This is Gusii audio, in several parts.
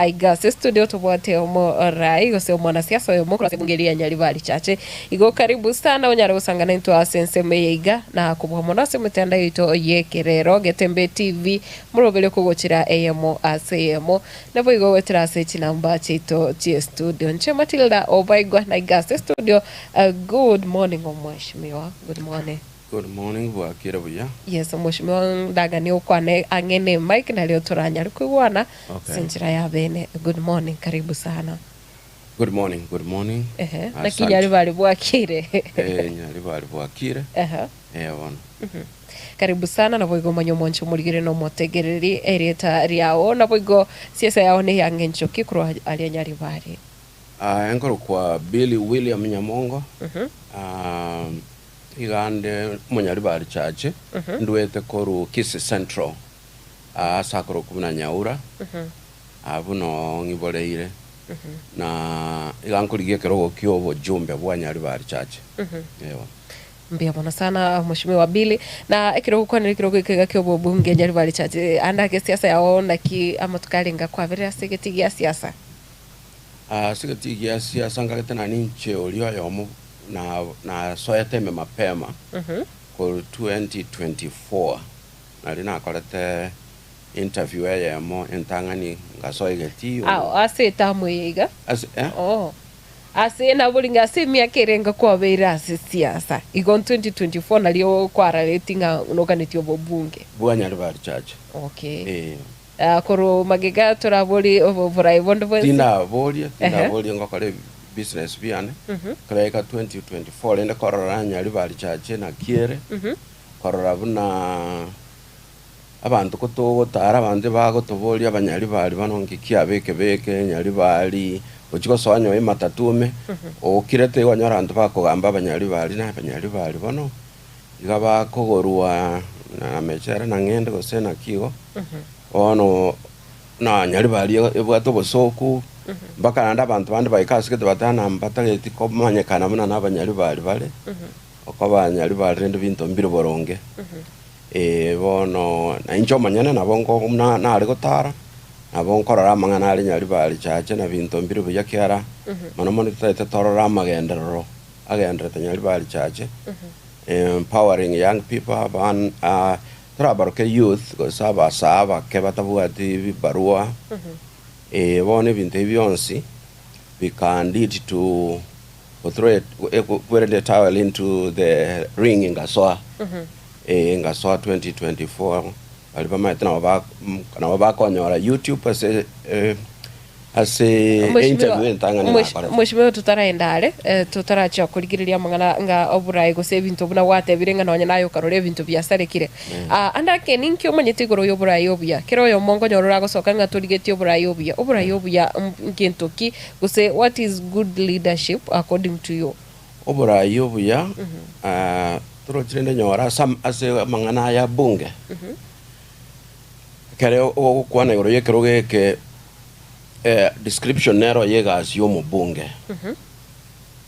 Aiga ase estudio tobwate omorai gose omwanasiasa oyomo korwa ase ebunge eria ya Nyaribari Chache. Igo karibu sana onyare gosangana intwe ase ensemo eye iga na kobua mono ase emetandao yaito y'ekerero Getembe TV morobere kogochera eyemo ase eyemo. Naboigo goetera ase chinamba chiaito chi'estudio. Inche Matilda Obaigwa naiga ase estudio. Good morning omweshimiwa. Good morning. Good morning bwakire buya. Yes omweshimiwa ndaganie okwane ang'e ne mic nario toranyare koigwana Okay. ase enchera ya bene. Good morning karibu sana. Good morning, good morning. Ehe, naki Asante. nyari bari bwakire. Eh, nyari bari bwakire. Ehe. Eh, bono. Karibu sana naboigo omanye omwancho omorigere na omotegereri erieta riao naboigo siasa yao neyang'encho ki korwa aria Nyaribari. Ah, enkorokwa Billy William Nyamongo. Ah, iga nde omonyaribari chache ndwete korwa Kisii Central ah, ase akorokwa buna Nyaura abwo noo ng'iboreire na iga nkorigia ekerogo kia obojumbe bwa Nyaribari Church. Eeh. Mbuya mono sana Mheshimiwa Billy. Na ekero ogokwanera ekerogo eke iga kia obobunge Nyaribari Church, ande ake siasa yao naki amatuko arenge akwaberire ase egetii gia siasa? Ase egetii gia siasa nkagete naende inche oria oyomo na nasoete ime mapema korwa 2024 nario nakorete interview eyemo entang'ani ngasoa egetii Ah, ase etamu eye iga? Ase eh? Oh. Ase nabori ng'a ase emiaka erenga kwabeire ase siasa, igo 2024 nario kwarareti ng'a noganetie obobunge. Bwa Nyaribari Church. Okay. Eh. Ah, korwa magega torabori oborai bonde bwensi? Tindaboria, tindaboria ngokora ebibusiness biane, ekero yaika 2024 rende korora Nyaribari Church naki ere, korora buna Abanto kotogotara abanto ebagotoboria abanyaribari bano nki kiaba ekebe eke nyaribari ochia gosoa nyowe ematatu ime okirete igo onyore abanto bakogamba abanyaribari na abanyaribari bono iga bakogorwa na mechere na ng'ende gose naki igo bono na nyaribari ebwate obosoku mpaka naende abanto bande baika ase gete bateba na mbatageti komanyekana buna na abanyaribari bare okoba nyaribari rende binto mbire boronge. Ee, bono na inche omonyene nabo nko na nare gotara, nabo nkorora amang'ana are Nyaribari chache na binto mbire buya kiara, mono mono totagete torore amagenderero agenderete Nyaribari chache, empowering young people aban torabaroke youth gose abasaa abake batabwati vibarua, bono ebinto ebi bionsi bikan lead to Throw kwerende towel into the ring ngasoa eh ngasoa 2024 baria bamaete nabo ba nabo bakonyora YouTube ase eh, ase interview entang'ani nakorete. Mheshimiwa totaraenda are eh, totarachia korigereria amang'ana ng'a oboraai gose ebinto buna gwatebire ng'a nonye naye okarora ebinto biasarekire. Ah, ande ake ninki omanyete igoro y'oboraai obuya? Kera oyomo nkonyora oragosoka ng'a torigetie oboraai obuya. Oboraai obuya ngento ki? Gose what is good leadership according to you? Oborai obuya torochi rende nyora ase ase amang'ana aya bunge, ekere ogokwana igoro y'ekerogo eke description nero y'egasi y'omobunge,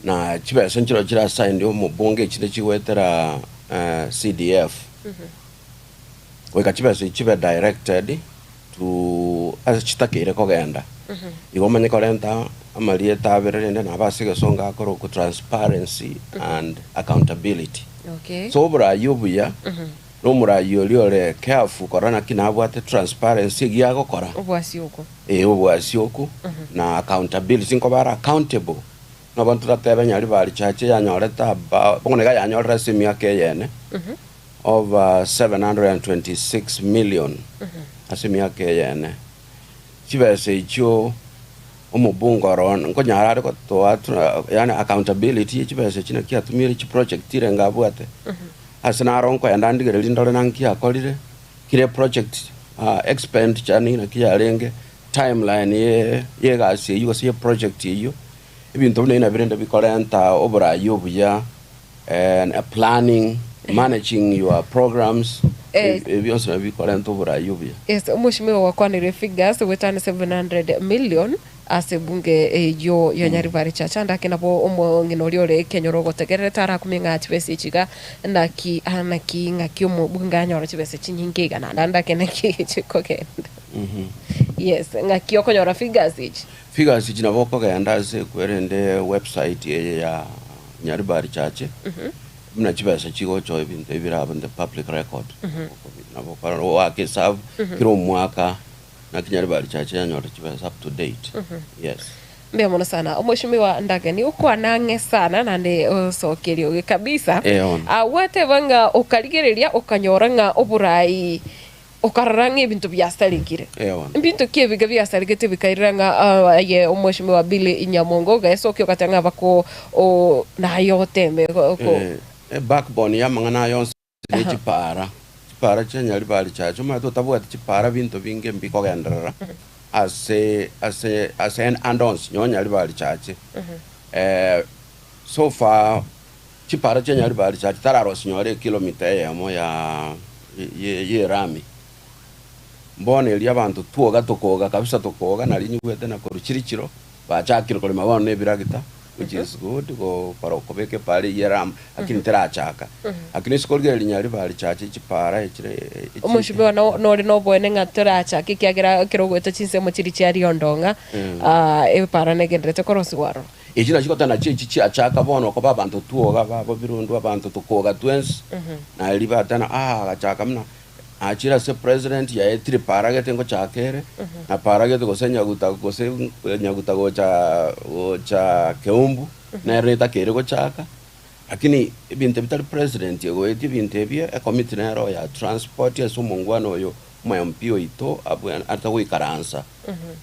na chibesa nchireo chire assigned omobunge echinde chigoetera CDF, goika chibesa echi chibe directed to ase chitakeire kogenda. Igo omanye korenta amarieta abere rende nabo ase egesongo akorokwa transparency and accountability. Okay. So oborayi obuya na omorayi oria ore careful korora naki nabwate transparency egia agokora. Obwasioku. Ee obwasioku na accountability nkoba are accountable. Nabo toratebe Nyaribari Church yanyorete about bono iga yanyorire ase emiaka eyene. Over 726 million ase emiaka eyene. Chibesa echio omobunge oro nkonyara are gotoa yaani accountability ye chibesa echi naki atumiire chiproject renge abwate. Ase naro nkoenda ndigererie ndore naki akorire, kire project expenditure naki yarenge, timeline ye egasi eywo gose ye project eywo, ebinto buna ebi nabio rende bikorenta oborai obuya. And planning, managing your programs, Eh. ebi bionsi nabio bikorenta oborai obuya. Yes, omweshimiwa gwakwanire figures goetania 700 million ase ebunge eyio ya Nyaribari Church ande ake nabo omong'ina oria ore ekenyoro ogotegererete arakumie ng'a chibesa echi iga naki ah naki ng'aki omobunge anyore chibesa chinyinge iga naende ande ake naki chikogenda. Yes, ng'aki okonyora figures echi? Figures echi nabo okogenda ase ekwerende website eye ya Nyaribari Chache, buna chibesa chigocha ebinto ebi birabe in the public record. Nabo okorora oake esabu kera omwaka naki Nyaribari Chache yanyora chibesa up to date. Yes. Mbuya mono sana omweshimiwa Ndagani, okwana ang'e sana naende osokia eriogi kabisa. Eh, bono. Ah, gwateba ng'a okarigereria okanyora ng'a oborai okarora ng'a ebinto biasarekire. Eh, bono. Mbinto ki ebiga biasaregete bikairera ng'a ah, aye omweshimiwa Billy Nyamongo ogaesokia ogateba ng'a bako o naye oteme go- go- Eh, ebackbone y'amang'ana aya onsi ne chipaara, chipaara chia Nyaribari Church, omanyete otabwati chipaara binto binge mbikogenderera ase ase ase ande onsi nonye Nyaribari Church. So far chipaara chia Nyaribari Church tararosia nyore ekilomita eyemo ya ye yerami. Bono erio abanto twoga tokoga kabisa tokoga nari nyigwete na korwa chirichiro bachakire korema bono na ebiragita which is good gokora kobeka epaara eyio erama lakini terachaka. Lakini ase korigereria Nyaribari chache chipaara echire echi Omosubao no nore noboene ng'a torachake ekiagera ekero ogoeta chinsemo chiria chia riondong'a epaara negenderete korosigwa aroro. Echi nachio goteba nachio echi chiachaka bono okoba abanto twoga babo birundu abanto tokoga twensi na erio bateba ah agachaka buna Achire ase president yaetire paragete ngochaka ere, na paragete gose nyaguta gose nyaguta gocha gocha keumbu, nere netakeire gochaka, lakini ebinto ebi tari president egoetia ebinto ebio, ecommittee nero ya transport ase omongwana oyo omo MP oito abwe atagoikaransa,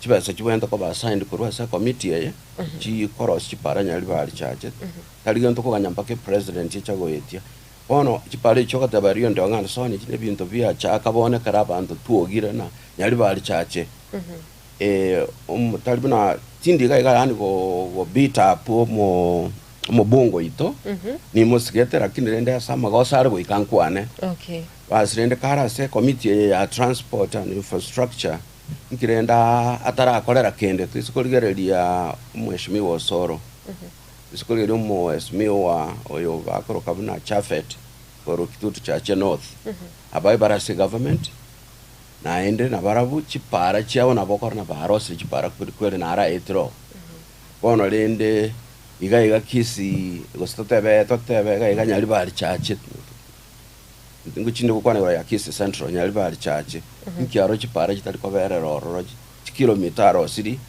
chibesa chibwenerete koba assigned korwa ase ecommittee eye, chikorosia chipara nyaribari chiachete, tari gento koganya mpaka epresident eche goetia. Bono chipara echio ogoteba erio onde ong'ane soni echi nebinto biachaka bono ekero abanto twogire na nyaribari chache tari buna tindi iga iga yaani go beat up omo omobunge oito nimosigete lakini rende ase amagoso are goika nkwane. Okay. Basi rende kare ase ecommittee eye ya transport and infrastructure nki rende atarakorera kende toise korigereria omweshimiwa Osoro. Risuko riria omoesimiwa oyo bakoroka buna Japhet korwa Kitutu Chache North, abae bare ase egovernment, naende nabarabwo chipaara chiabo nabo okora na barosire chipaara kweri kweri naro aetire oo. Bono rende iga iga Kisii gose totebe totebe iga iga Nyaribari Chache, ngochinde gokwana igoro ya Kisii Central, Nyaribari Chache, inki aro chipaara chitari koberera ororo chikilomita arosirie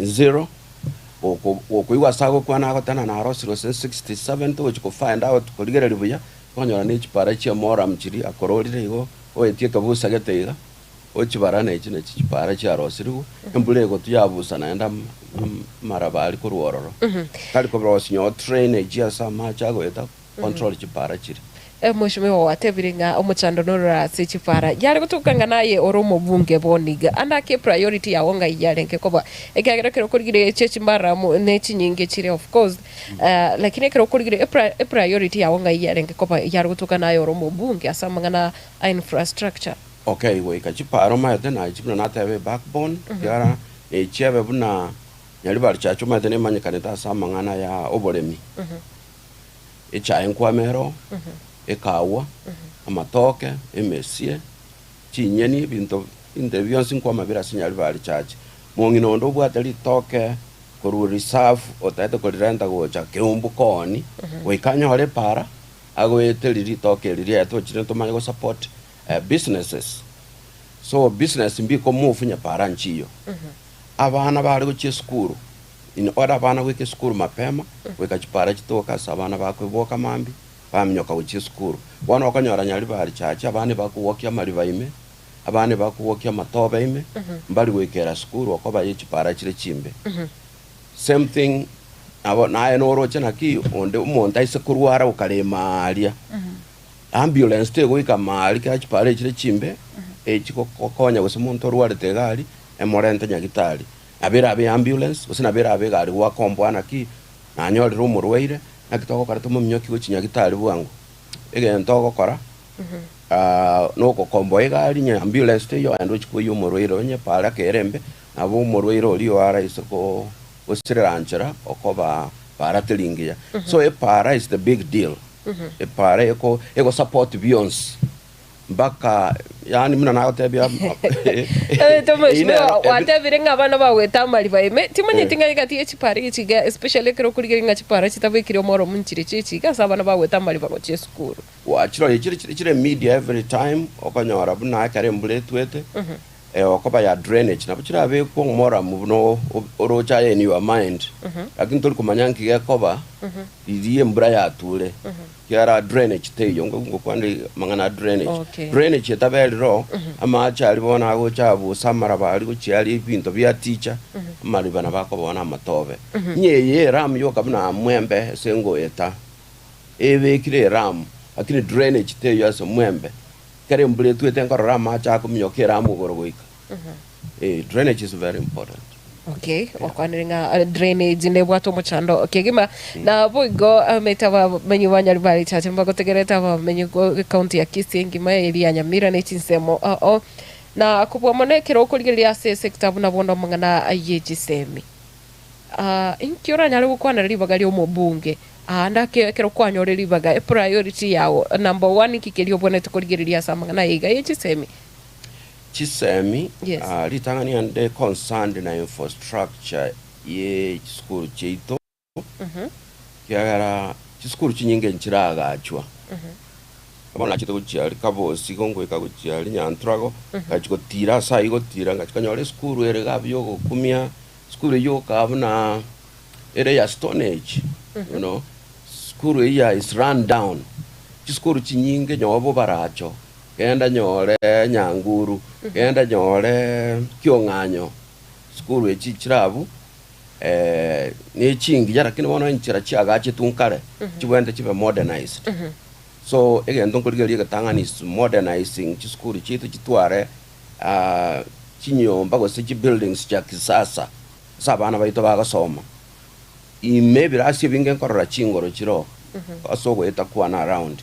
zero. Gokoigwa ase agokwana agoteba ng'a narosire gose 67 togochia ko find out korigereria buya, tokonyora ne chipara chia moram chiria akororire igo, oetie ekebusa gete iga, ochibara na echi nachi chipara chiarosirigwe, embura egotwa yabusa naende amaraba aria korwa ororo. Tari korosia nonye drainage ase amache agoeta control chipara chiria. Mweshimiwa gwatebire ng'a omochando norore ase chipara yare gotuka ng'a naye ore omobunge bono iga ande ake priority yago ng'ai yarenge koba ekiagera ekero okorigire echi echimbaramu ne chinyinge chire of course lakini ekero okorigire epriority yago ng'ai yarenge koba yare gotuka naye ore omobunge ase amang'ana a infrastructure. Okay goika chipara omanyete naye buna nateba ebackbone ekiagera nechiebe buna Nyaribari church omanyete nemanyekanete ase amang'ana ya oboremi. Echae nkwame ero, ekawa, amatoke, emesie, chinyeni, ebinto ebinto ebi bionsi nkwama bire ase Nyaribari Church. Mong'ina onde obwate ritoke korwa reserve otagete korirenta gocha Keumbu kooni, goika anyore epaara agoeteri ritoke eri riaye tochire tomanye gosupport businesses. So business mbiko move onye paara nchiyo. Abana bare gochia esukuru. In order abana goika esukuru mapema, goika chipara chitoke ase abana bakoboka mambia, baminyoka gochia esukuru. Bono okonyora Nyaribari Church abana ebakowokia amariba ime, abana ebakowokia amatobe ime, mbari goikera sukuru okoba ye chipara chire chimbe. Same thing nabo naye noroche naki onde omonto aise korwara okarema aria, ambulance tegoika maari kera chipara echire chimbe, echigokonya gose monto orwarete iga aria, emorente nyagitari. Nabo erabe eambulance, gose nabo erabe egari goaka ombwa naki nanyorire omorwaire, naki togokora tomominyokie gochia nyagitari bwango. Egento ogokora, nogokomboa egari onye ambulance teiyo ogende ochie koyia omorwaire onye para kere embe, nabo omorwaire oria oaraise ko gosirera nchera okoba para teri ngiya. So epara is the big deal, epara eko egosupport bionsi. Mpaka yaani buna nagotebia Eh, Mheshimiwa, gwatebire ng'a abana bagoeta amariba ime, timanyeti ng'a egati ye chipara echi iga especially ekero okorigereria ng'a chipara chitabekire omoromo nchire chiachi iga ase abana bagoeta amariba gochia esukuru. Gwachire chire chire media every time okonyora buna ekero embura etwete eh, okoba ya drainage nabo chirabekwe omoramu buna oroche aye in your mind lakini tori komanya nki gekoba riria embura yature. Ekiagera drainage teiyo, ngokwana amang'ana a drainage. Okay. Drainage etaberire oo, amache aria bono agocha abusa amaraba aria gochia aria ebinto bia ticha, amariba nabo akoba bono amatobe. Inye eye eramu yoka buna mwembe ase ngoeta, ebekire eramu, lakini drainage teiyo ase mwembe. Ekero embura etwete nkorora amache akominyoka eramu igoro goika. Eh, drainage is very important. Okay, gwakwanire ng'a eh, drainage nebwate omochando kegima na boigo amete abamenyi ba Nyaribari Chache mbagotegerete abamenyi go county ya Kisii engima eri ya Nyamira ne chinsemo oo na kobua mono ekero okorigereria ase esector buna bono amang'ana ye chisemi Ah, inki oranyare gokwanera ribaga ria omobunge aande ake ekero kwanyore ribaga epriority yago number one inki keria obwenerete korigereria ase amang'ana aya iga ye chisemi Chisemi, Yes. ah, ritang'ani ande concerned na infrastructure ye chisukuru chiaito, ekiagera chisukuru chinyinge nchiragachwa. Bono nachete gochia aria Kabosi igo ngoika gochia aria Nyanturago, ngachia gotira ase aywo gotira ngachia konyora esukuru ere iga buya ogokumia, esukuru eywo yoka buna ere ya stone age, you know, sukuru eywo ya is run down. Chisukuru chinyinge nyowe bobaracho. Genda nyore nyanguru, genda nyore kiong'anyo, sukuru echi chire abwo ne chingiya lakini bono enchera chiagachetwe nkare chibwenerete chibe modernized. So egento nkorigereria egetang'ani is modernizing chisukuru chiaito chitware chinyomba gose chibuildings chia kisasa ase abana baito bagosoma. Ime ebirasi ebinge nkorora chingoro chire oo ase ogoeta kwane around.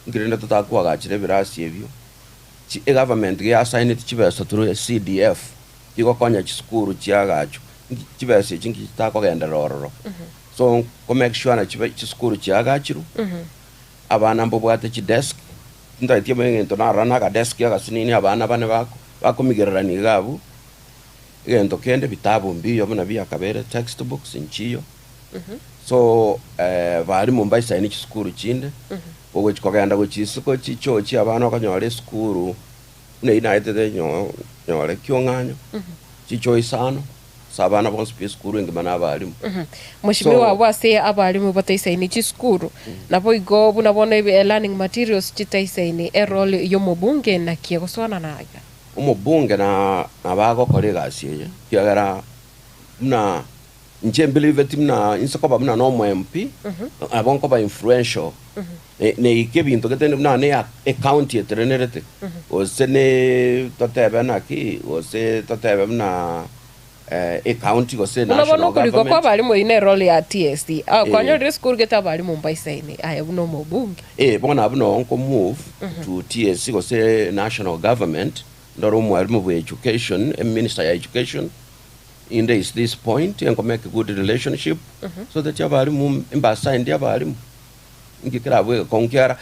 Inki rende totakoagachera ebirasi ebio? Chi egovernment geassigneti chibesa through CDF chigokonya chisukuru chiagachwe. Inki chibesa echi nki chitakogenderera ororo? So ko make sure na chibe chisukuru chiagachirwe, abana mbobwate chidesk, ntaeti egento narora na akadesk agasinini abana bane bako bakomigererania iga abwo. Egento kende vitabu mbiyo buna biakabere textbooks nchiyo. So barimu mbaisaini chisukuru chinde, ogochi kogenda gochia isiko chichochi abana okonyora esukuru buna eyio naetete nyo nyore kiong'anyo, chichoo isano, ase abana bonsi pi esukuru engima na abarimu. Mheshimiwa So abwo ase abarimu bataisaini chisukuru, naboigo buna bono ebi learning materials chitaisaini, erole y'omobunge naki egosoana na iga? Omobunge na nabo agokora egasi eye, ekiagera buna Inche mbeliveti buna inse koba buna nomo MP, nabo nkoba influential. Ne- Neike ebinto gete buna ne ya ecounty etenenerete, gose ne totebe naki, gose totebe buna ecounty gose Buna bono national okorikwa kwa government. abarimu eyio ne role ya TSC. Ah, Eh. kwanyorire esukuru gete abarimu mbaisaine aye buna omobunge. Eh, bono abwo noo nko move to TSC gose national government, ndore omwalimu bwa education, eminister ya education, Inde is this point enko make good relationship so that abalimu mbasaindi abalimu inki kerabue egekong'u kiara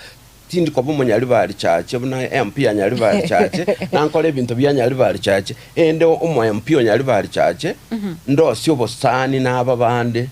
tindi koba omonyaribari chache buna MP ya Nyaribari chache nankore ebinto bia Nyaribari chache ende omo MP o Nyaribari chache ndosie obosani na aba bande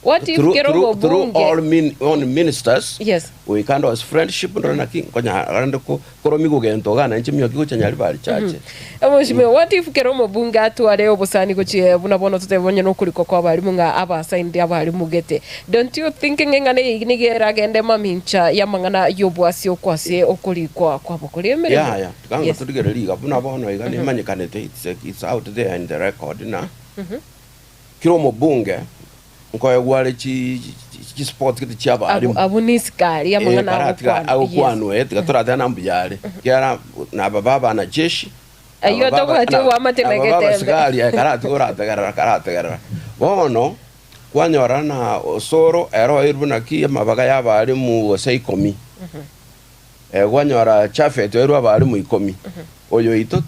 What if through, kero through, through omobunge all min, on ministers Yes. goika ndose friendship ndore naki nkonyara rende ko koromi gogento iga nainche mioki gocha Nyaribari chache Mheshimiwa, what if kero omobunge atware obosani gochia buna bono totebe onye nokorikwa kwa abarimu ng'a abasaindi abarimu gete. Don't you think ng'a eng'ana eye nigo eragende mamincha y'amang'ana y'obwasi okwo ase okorikwa kwabo koria emeremo? Yaya, tiga Yes. torigererie iga buna bono iga nemanyekanete it's, it's out there in the record na Kera omobunge nkoegwa are chi spot gete chia abarimu. Abwo nesikari Eh, amang'ana karatiga agokwanwa. Yes. agokwanwa eh, tiga toratebe na mbuya are. Ekiagera naba ba abanajeshi, Ayio naba ba tobwati na oboamate na naba ba egetembe. abasigari eh, karatiga orategerera karategerera. Bono, kwanyora na osoro ere oirwe naki amabaga ya abarimu gose ikomi. Kwanyora Japhet oirwe abarimu ikomi, oyo oito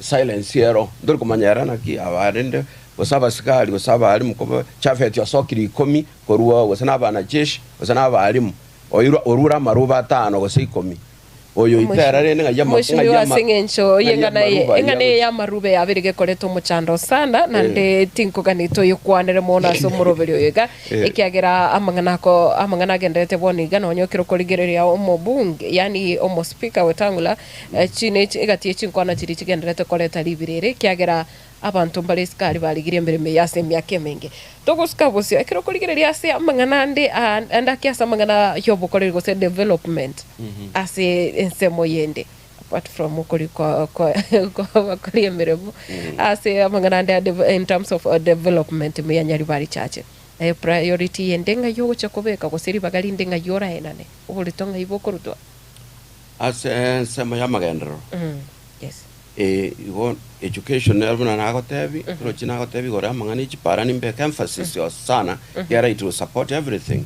Silence ero, ntori komanya ere naki abarende, gose abasigari, gose abalimu, koba Jafeti osokire ikomi korwa oo, gose nabanajeshi, gose nabalimu, oirwa orure amaruba atano gose ikomi. Oyo itera rende ng'ai ama- ng'ai Mheshimiwa ama- ase eng'encho ng'ai y'eng'ana eye amaruba eng'ana aria eye y'amarube yabere gekoreta omochando sana naende tinkoganeti oyokwanere mono ase omoroberi oyo iga ekiagera amang'ana ako amang'ana agenderete bono iga nonya okero korigereria omobunge yaani omospika Wetangula chine egati ye chinkwana chiria chigenderete koreta ribira ere ekiagera Abanto mbare isiko aria barigirie emeremo eye ase emiaka emenge. Togosuka bosio ekero okorigereria ase amang'ana ande ande ake ase amang'ana y'obokoreri gose development ase ensemo yende apart from okori kwa kwa kwabakori emeremo ase amang'ana ande a in terms of development ime ya Nyaribari Church. Naye priority yende ng'ai ogochia kobeka gose ribaga rinde ng'ai oraenane oborito ng'ai bokorutwa? Ase ensemo y'amagenderero. Yes. Ee, igo education nero buna nagotebi, roche nagotebi igoro y'amang'ana e chipara nimbeke emphasis sana, ekiagera it will support everything.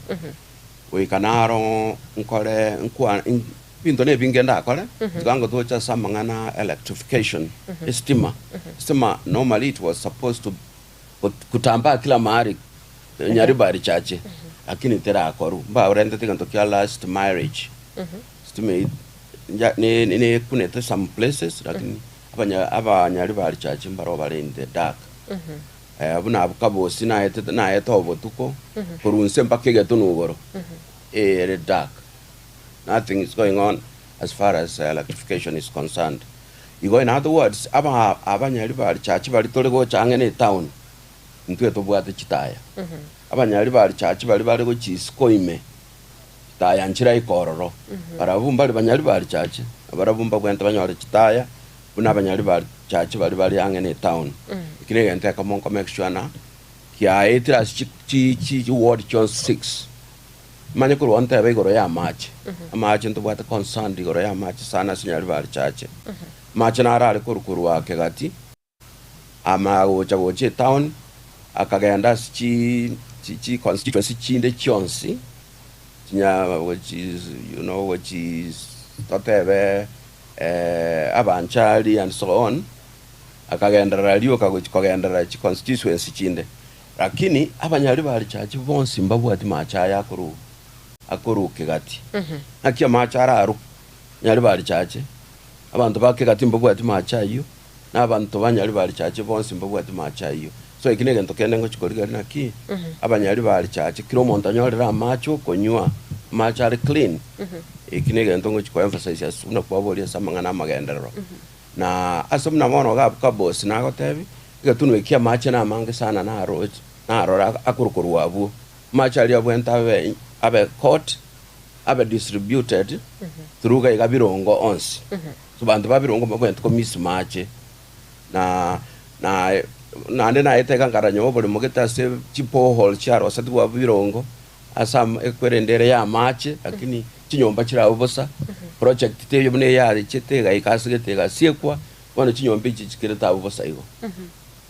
Goika naro nkore nkwa ebinto na ebinge ndakore, tiga ngotoche ase amang'ana electrification, estima. Estima normally it was supposed to kutambaa kila mahali Nyaribari chache, lakini terakorwa. Mbaorentete egento kia last mileage. Stima eyio nja- ne- ne- nekunete some places lakini abanya abanyaribari chache mbaro bare in the dark. Eh, buna abwo kabosi naetete naete obotuko korwa inse mpaka egetunu igoro eh ere dark. Nothing is going on as far as electrification is concerned. Igo in other words aba abanyaribari chache baria tore gocha ang'e na etown intwe tobwate chitaya. Abanyaribari chache baria bare gochia isiko ime chitaya nchiraika ororo. Barabwo mbare banyari ba richache, na barabwo mbabwenerete banyore chitaya buna abanyari ba richache baria bare ang'e ne etown. Eki negento ekemo nko make sure ng'a kiaetire ase chi chi chi chiward chionsi six. Manye korwa ntebe igoro ya amache, amache ntobwate concerned igoro ya amache sana ase nyari ba richache. Amache naro are korwa korwa Kegati. Amaya gocha gocha etown, akagenda ase chi chi chi constituency chinde chionsi, chinya which is you know which is totebe Abanchari and so on, akagenderera rioka gochi kogenderera chi constituency chinde. Lakini abanyari ba richache bonsi mbabwati mache aya akoru akoru kegati. Naki amache ararwe nyari ba richache, abanto ba kegati mbabwati mache ayio. na abanto ba Nyaribarichache bonsi mbabwate maache ayio. So eki negento kende ngochia korigereria naki abanyaribarichache kera omonto anyorere amache okonywa, amache are clean, eki negento ngochia ko emphasize ase buna kwaboria ase amang'ana amagenderero. Na ase buna bono iga abwo Kabosi nagotebi, egetunwa eki amache namange sana naroche narora akorukorwa abwo, amache aria abwenerete abe abe caught, abe distributed through iga iga birongo onsi. Abanto ba birongo mbabwenerete komisa amache, na na naende naete iga nkaranyora oboremo gete ase chiborehole chiarosetigwe abwo birongo, ase ama ekwerende ere ya amache, lakini chinyomba chire abwo bosa, project teiyo buna eyarechete egaika ase gete egasiekwa, bono chinyomba echi chikerete abwo bosa igo.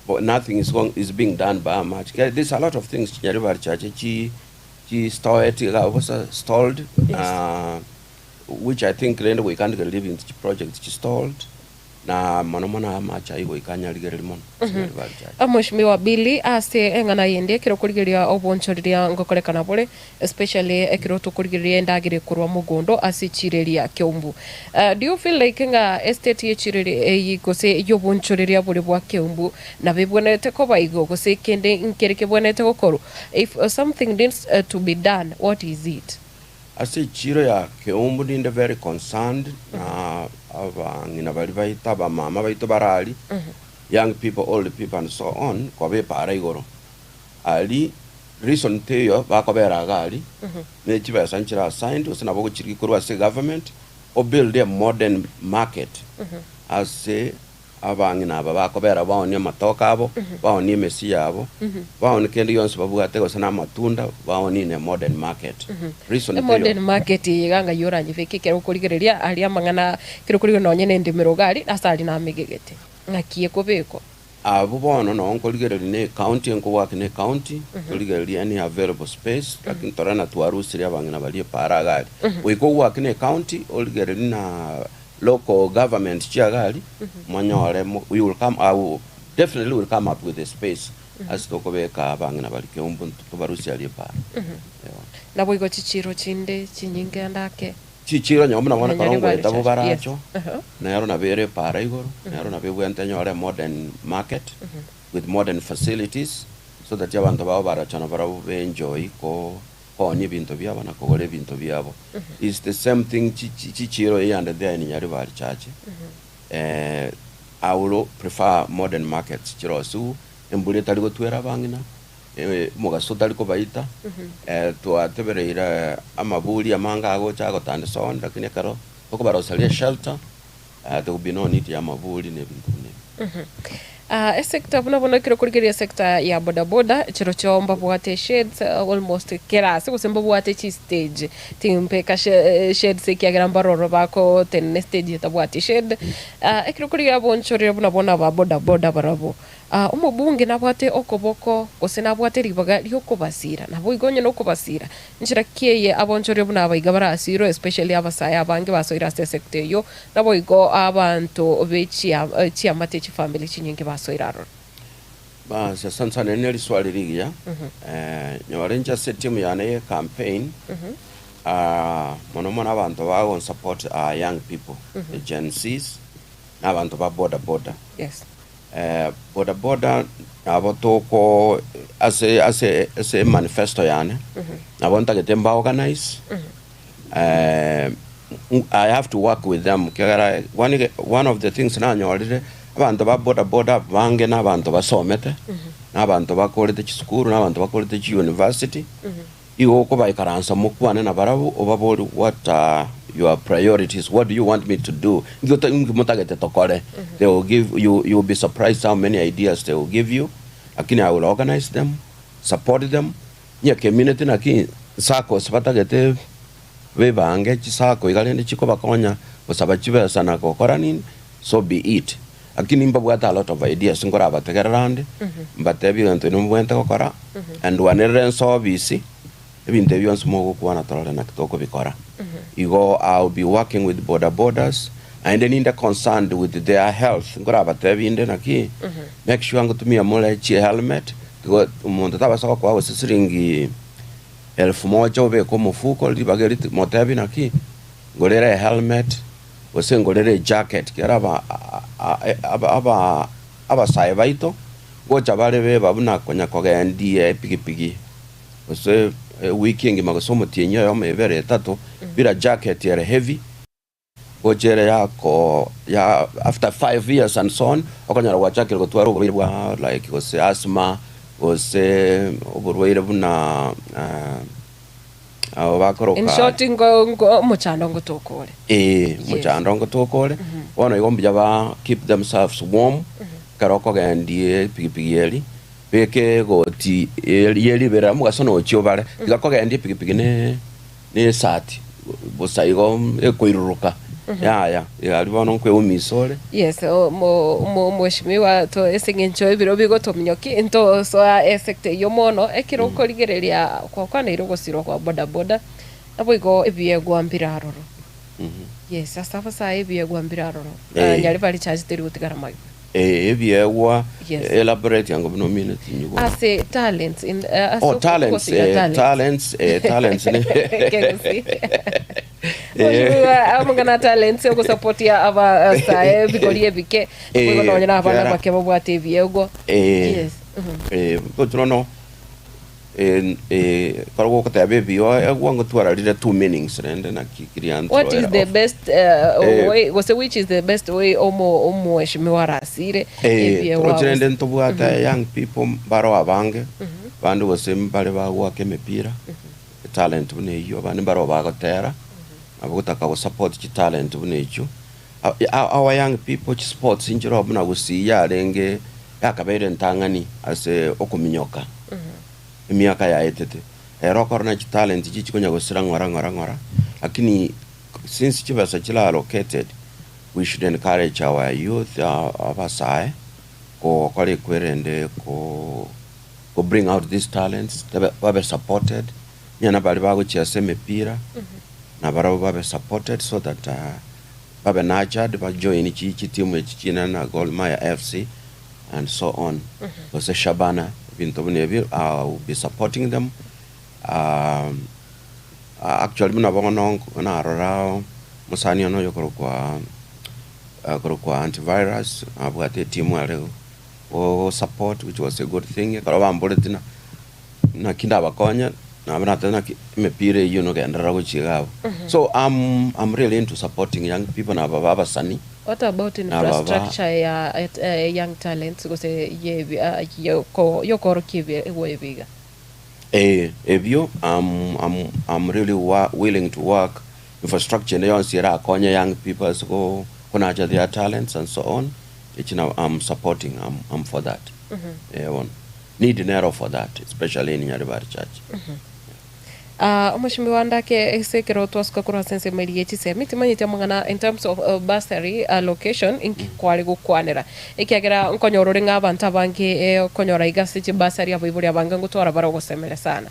Bo nothing is going is being done by amache. There is a lot of things chinyari barichache chi chi stored iga abwo bosa stalled which I think rende goika ndigererie ebinto chi project chi stalled na mono mono amache ayio goika anyarigererie mono ase Nyaribari Church. Mweshimiwa Billy, ase eng'ana yende ekero okorigereria obonchoreria ngokorekana bore, especially ekero tokorigereria endagera ekorwa mogondo ase echiro eria ya Keumbu. Do you feel like ng'a estate y'echiro eyi gose y'obonchoreria bore bwa Keumbu nabo ebwenerete koba igo gose kende nkere kebwenerete gokorwa? If something needs to be done, what is it? Ase echiiro ya Keumbu ninde very concerned na abang'ina baria baito, abamama baito bare aria, young people, old people and so on, koba epaara igoro. Aria reason teiyo bakobera iga aria, ne chibesa nchire assigned gose nabo ogochirigia korwa ase egovernment, o build a modern market ase Abang'ina aba bakobera baonie amatoke abo, baonie emesi yabo, baonie kende gionsi babwate gose na amatunda, baonie in a modern market. Reason teiyo. Modern market eye iga ng'ai oranyebeke ekero okorigereria aria amang'ana ekero okorigereria nonye na endemero iga aria ase aria namegegete ng'aki ekobekwa. Abwo bono noo nkorigereria na ecounty enkogoaka na ecounty, torigererie any available space, lakini tore na twarusirie abang'ina baria epaara iga aria. Goika ogoaka na ecounty, origererie na Local government chiagari monyore we will come I will definitely will come up with a space ase tokobeka abang'ina baria keumbu tobarusie aria epara. Eeh. Naboigo chichiiro chinde chinyinge ande ake. Chichiro onye buna bono Nyaribari Karongweta Church, yes. bobaracho, Aha. nero nabo ere epaara igoro, nero nabo ebwenerete enyore modern market with modern facilities so that abanto babo baracha nabarabwo be enjoy ko koonia ebinto biabo na kogora ebinto biabo. It's the same thing chi chi chichiro here and there in Nyaribari Church. I will prefer modern markets chirosiwu, embura etari gotwera abang'ina, omogaso otari kobaita, twatebereire amaburi amange agocha agotandisa onde lakini ekero tokobaroseria eshelter, there will be no need ya amaburi na ebinto buna ebio. Esector buna bono ekero okorigereria esector ya bodaboda, chirochio mbabwate shades almost kera ase gose mbabwate chistage, timbeka shades ekiagera mbaroro bagotenena estage etabwati shade. Ekero okorigereria abonchoreri buna bono aba bodaboda barabwo, Omobunge nabwate okoboko, gose nabwate ribaga ri'okobasiira, naboigo onye nokobasiira, nchera ki eye abonchoria buna abaiga barasiirwe, especially abasae abange basoire ase esector eyio, naboigo abanto be chiamate chifamiri chinyinge basoire aroro. Bas, asante sana, eri ne riswali rigiya. Nyore inche ase etimu yane ye campaign, mono mono abanto bagonsupport are young people, the Gen Zs, na abanto ba boda boda. Yes. Boda boda nabo toko ase ase ase emanifesto yane, nabo ntagete mba organize, I have to work with them ekiagera one one of the things nanyorire, abanto ba boda boda abange na abanto basomete, na abanto bakorete chisukuru, na abanto bakorete chiuniversity. Igo okobaikaransa mokwane nabarabwo, obaborie, What are your priorities? What do you want me to do? Inki ota- inki motagete tokore? They will give you, you will be surprised how many ideas they will give you, lakini I will organize them, support them. Onye community naki saccos batagete bebange chisacco iga rende chikobakonya gosaba chibesa na gokora nini, so be it. Lakini mbabwate a lot of ideas nkorabategerera ande, mbatebie egento inwe mobwenerete gokora, ndwanerere ensoobisi, ebinto ebi bionsi mogokwana torore naki tokobikora. Igo I will be working with boda bodas, naende ninde concerned with their health, nkorabatebie inde naki, make sure ngotumia more chihelmet, tigo omonto tabasa gokoa gose siringi elfu moja obeke omofuko, ribaga eri motebie naki, ngorere ehelmet. gose ngorere ejacket, ekiagera aba aba abasae baito ngocha bare beba buna konya kogendia epigipigi gose ewiki engima gose omotienyi oyomo ebere etato, bila jacket ere heavy, ngocha ere yako ya after five years and so on, okonyora gwachakire gotwara oborwaire bwa like gose asthma, gose oborwaire buna. Abo bakoroka In short, ngo, ngo, omochando ngotoka ore. Ee, omochando ngotoka ore. Bono igo mbuya ba keep themselves warm, ekero okogendia epigipigi eri, beka egoti eri ye riberera omogaso nochia obare, tiga kogendia epigipigi ne ne esati bosa igo ekoiruruka, yaya, aria bono nkweumisa ore. Yes, omo omo omweshimiwa to ase eng'encho ebiro bigotominyoki ntosoa esector eyio mono, ekero okorigereria gwakwaneire ogosirwa kwa bodaboda, naboigo ebiegwa mbire aroro. Yes, ase abasae ebiegwa mbire aroro. Eh. Nyaribari church teri gotigara magega. Eh, ebiegwa Yes. elaborate yango buna omineti nyigwa. Ase talents in, eh, ase Oh, talents, okogosiga eh, talents. talents, eh, talents ne Kegusii. Mheshimiwa amang'ana a talents ogosapotia abasae ebigori ebike Eh, boigo nonya na abana kera. abake babwate ebiegwa. Eh, Yes. Mhm. eh, gochi bono eh, eh, ekero gogoteba ebiegwa ngotwara rire two meanings rende naki kiria What is ntroera the off. best Eh. way gose which is the best way omo omweshimiwa arasire Eh, ebiegwa toroche rende gose- ntobwate young people mbaro abange bande gose mbare bagoaka emepira etalent buna eyio, abande mbaroo bagotera, nabo gotaka go support chitalent buna echio. Our young people chisports nchiroo buna gusii yarenge yakabeire entang'ani ase okominyoka emiaka yaetete. Ero okorora na chitalent echi chikonya gosira ng'ora ng'ora ng'ora, lakini since chibesa chire allocated, we should encourage our youth abasae gokora ekwerende ko. Go bring out these talents, babe supported, onye na baria bagochia ase emepira, na barabwo babe supported so that babe nurtured, ba join chi chitimu echi chinene na Gor Mahia FC and so on, gose Shabana, ebinto buna ebio, I will be supporting them. Actually buna bono narora omosani one oyokorokwa okorokwa antivirus nabwate etimu are go support which was a good thing ekero bamboreti na naki ndabakonye nabo nateba naki emepira eyio nogenderera gochia iga abwo. So I'm I'm really into supporting young people na ababa abasani. What about Na ababa infrastructure ya young talents gose ye yoko yokorokia ebi iga? Ee, ebio am am am really wa willing to work infrastructure ende yonsi erakonye young people ase go konacha their talents and so on, echi nabo am supporting am am for that. Eh bono, need nero for that especially in Nyaribari Church. Ah, omochumbi wa ndake ase ekero twasuka korwa ase ensemo eria ye chisemi timanyeti amang'ana in terms of uh, bursary allocation inki kware gokwanera ekiagera nkonyora ore ng'a abanto abange eh, okonyora iga ase chibursary abaibori abange ngotwara bare ogosemeria sana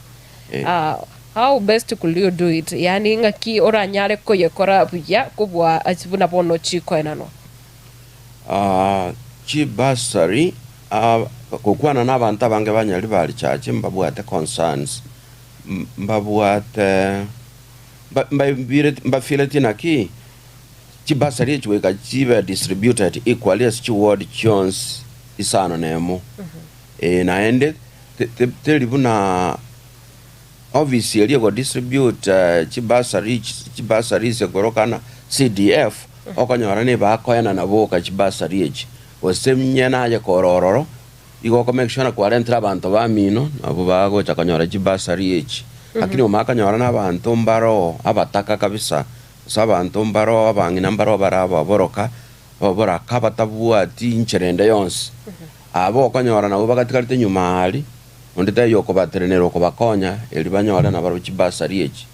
Eh. Ah, how best could you do it yaani ng'aki oranyare koyekora buya kobua ase buna bono chikoenanwa Ah, chibursary ah, gokwana na abanto abange ba Nyaribari Church mbabwate concerns Mbabwate, mbafileti naki chibursary echi goika chibe distributed equally ase chiward chionsi isano na emo. Eh, naende teri buna office eria ego distribute chibursary chibursaries ekorokana CDF, okonyora nibakoenana boka chibursary echi, gose onye naye kore ororo. Igo oko make sure na kwarentire abanto bamino nabwo bagocha konyora chibursary echi. Lakini omanye konyora na abanto mbaroo abataka kabisa, gose abanto mbaroo abang'ina mbaroo bare ababoroka, ababoraka batabwati inchera ende yonsi. Aba okonyora nabwo bagatigarete nyuma aria, onde taiyo okobatenenera okobakonya erio banyore nabarabwo chibursary echi.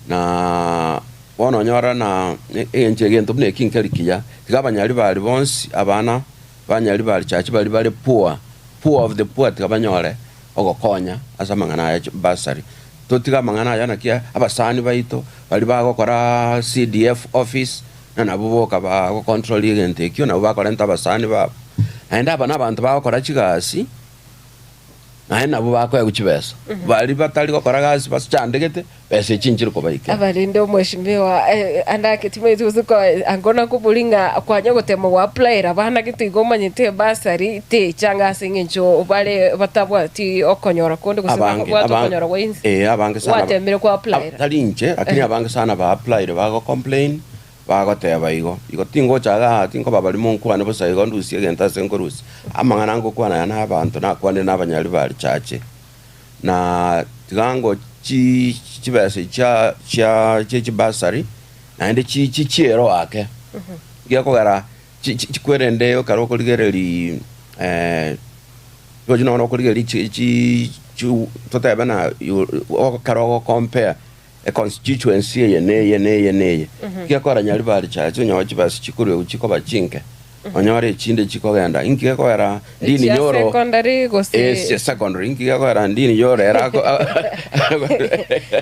Na bono onyore na engencho egento buna eki nkeri kiya, tiga abanyari baria bonsi abana. Banyari ba richache baria bare poor, poor of the poor tiga banyore ogokonya ase amang'ana aya bursary. Totige amang'ana aya naki abasani baito baria bagokora CDF office na nabwo boka bago control egento ekio nabwo bakorenta abasani babo. Naende aba na abanto bagokora chigasi. Naende nabwo bakoegwa chibesa. Baria batari gokora gasi basichandegete, besa echi nchire kobaikera. Abarende omweshimiwa eh, ande ake timanyeti gose kwa ango nakobori ng'a kwanya gotema go applyera abana gete igo omanyete ebursary techa ng'a ase eng'encho bare batabwati okonyora konde gose Abange, bakobwata abange, okonyora gwa inse eh, abange sana ba- gwatemire ko applyera tari inche, lakini abange sana ba applyire bago complain, Bagoteba igo, Igo tingocha igaa, tinkoba barimo nkwane bosa igo ndusie egento ase nkorusia. Amang'ana ngokwana aya nabanto, nakwanire nabanyari ba richache. Na tiga ngo chi chibesa chia chia chie chibasari, naende chi chichiero ake. Gekogera chi chi chikwerende ekero okorigereria rirorio nonya okorigereria chi chi chi totebe na ekero ogo compare. Econstituency eye neye neye neye. Gekogera Nyaribari chache onye chibesa chikorwa chikoba chinke, onyore echinde chikogenda. Inki gekogera Ndini Chia Nyoro secondary gose Eh, sia secondary. Inki gekogera Ndini Nyoro ere ako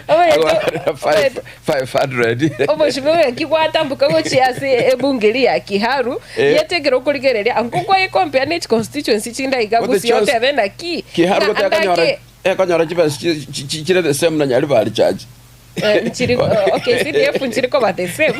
Obaete- Five- 500. obochio bweki gwatamboka gochia ase ebunge ria ya Kiharu Eh. yetekere okorigereria ango kwaye compare ne constituency chinde iga Gote gusii chionsi- otebe naki Kiharu ng'a gote ekonyora andake Ekonyora chibesa chire the same na Nyaribari church. Eh, nchiri okay CDF nchiri koba the same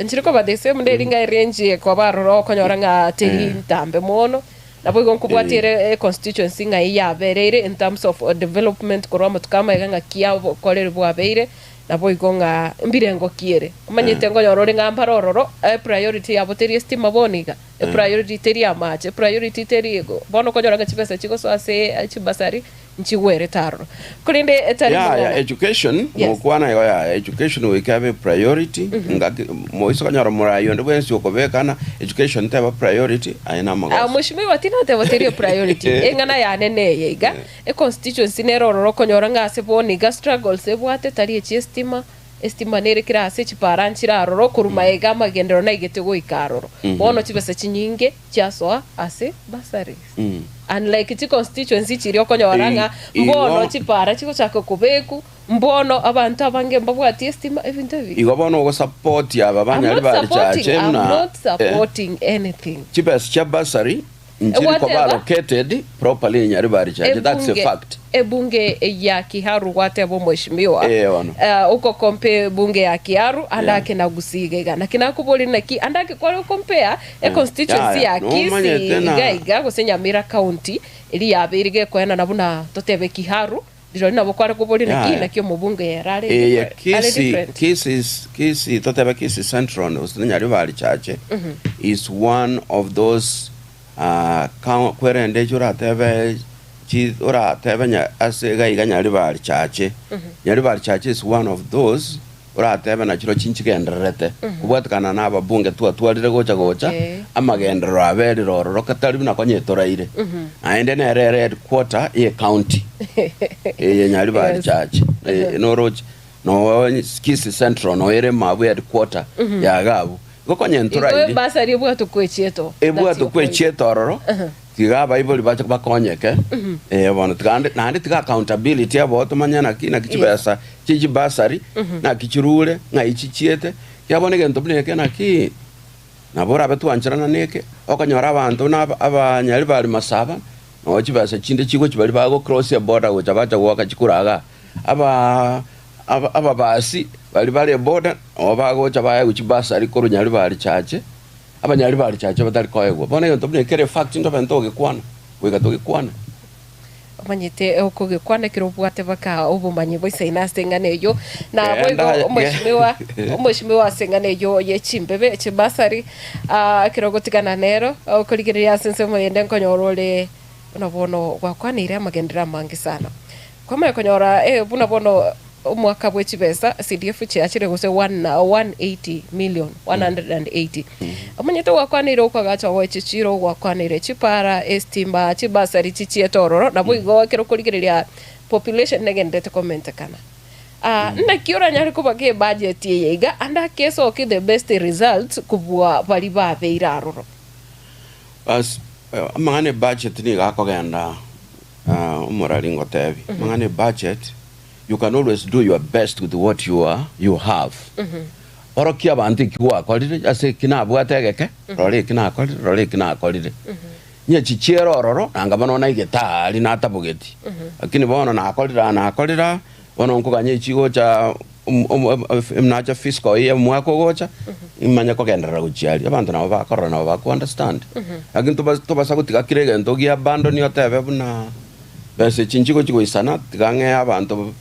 nchiri koba the same nderi ng'a erange ekoba aroro okonyora ng'a teri ntambe mono nabo igo nkobwatia ere constituency ng'a yabereire in terms of development korwa amatuko amaiga ng'aki obokoreri bwabeire Naboigo ng'a mbirengo ki ere. Omanyete nkonyora ore ng'a mbare ororo, epriority yabo teri estima bono iga, epriority teri amache, epriority teri igo. Bono okonyora ng'a chibesa chigosoa ase chibasari nchigwerete aroro. Korende etari Yaya mang'ana. education Yes. mokwana igo yaya education goika ebe priority ngaki moise konyora morai onde bwensi okobekana education teba priority aye Ah, namagoso. Mheshimiwa tinateba teri epriority, eng'ana yane neye iga, Econstituency nere ororo okonyora ng'a ase bono iga struggles ebwate tari echi estima, estima nere kera ase chipara nchire aroro korwa magega amagenderero naigete goika aroro. Bono chibesa chinyinge chiasoa ase bursaries. Unlike chiconstituency chiria okonyora ng'a mbono chipara chigochaka kobekwa, mbono abanto abange mbabwati estima, ebinto ebi. Igo bono ogosupport aba I'm banyari not ba supporting, richache I'm buna not supporting anything. chibesa chia bursary. Nchiri koba Gwateba allocated properly in Nyaribari Chache, that's a ebunge fact. ebunge ya Kiharu gwateba omweshimiwa Eh, bono. eh, uko compare bunge ya Kiharu ande Yeah. ake na Gusii iga iga naki nakoboria naki ande ake kware compare e constituency Yeah, ya yeah. Kisii Nomanyete na- iga iga gose Nyamira county eri yabeire gekoenana buna totebe Kiharu Rirorio nabo kware koboria Yeah, naki yeah. naki omobunge ere are Eye different, are Kisii, different. Kisii, Kisii, totebe Kisii Central gose Nyaribari Chache is one of those uh, coun- kwerende echi oratebe chi oratebe nya ase iga iga Nyaribari Chache. Nyaribari Chache is one of those oratebe nachiro chinchigendererete kobwatekana na ababunge twatwarire gocha gocha Okay. amagenderero aberire ororo katari buna konya etoraire naende nere ere headquarter ye county eye Nyaribari Yes. Church noroche no Kisii Central no ere mabu headquarter ya gabu igo konya Igo entoraire ebasari ebwate okwechieta. That's ebwate your point. okwechieta ororo tiga abaibori bache bakonyeke eh bono tiga ande naende tiga accountability ebo tomanye naki naki chibesa chie chibasari naki chirure ng'ai chichiete ekiagera bono egento buna eke naki nabo orabe twancherana na eke okonyora abanto buna aba abanyari bari masaba noo chibesa chinde chigochi baria bago cross eboda gocha bacha goaka chikura igaa aba aba ababasi baria bare eboda nabo bagocha baegwa chibasari korwa nyaribari chache. Abanyari ba richache batari koegwa. Bono egento buna ekere efact ntobe ntogekwana, goika togekwane. Omanyete okogekwana ekero obwate baka obomanyi boisaine ase eng'ana eyio. Na Genda boigo omweshimiwa omweshimiwa ase eng'ana eyio ye chimbebe chibasari ah, ekero ogotigana nero okorigereria ase ensemo eyende nkonyora ore buna bono gwakwaneire amagenderero amange sana. Kwamanya konyora eh, buna bono omwaka bwe chibesa CDF chiachire gose 180 million, 180. Omanyete gwakwaneire okwagacha gwe chichiro, gwakwaneire chipara, estima, chibasari chichiete ororo, nabo igo ekero okorigereria population negenderete komentekana. Ah, naki oranyare kobaka ebudget eye iga ande ake esoke the best results kobua baria babeire aroro. Bas, amang'ana ebudget nigo akogenda Omorari ngotebi, amang'ana ebudget, you can always do your best with what you are, you have. Orokia abanto eki gwakorire, ase eki nabwate egeke, rora eki nakorire, rora eki nakorire. Onye chichiere ororo, nanga bono naigete aa aria natabogeti, lakini bono nakorire aa nakorire aa, bono nkoganya echi gocha nacha fiscal year omwaka ogocha, imanye kogenderera gochia aria. Abanto nabo bakorora nabo bako understand. Lakini toba tobasa gotiga kera egento gia abandon otebe buna besa echi nchigochi goisana, tiga ng'ee abanto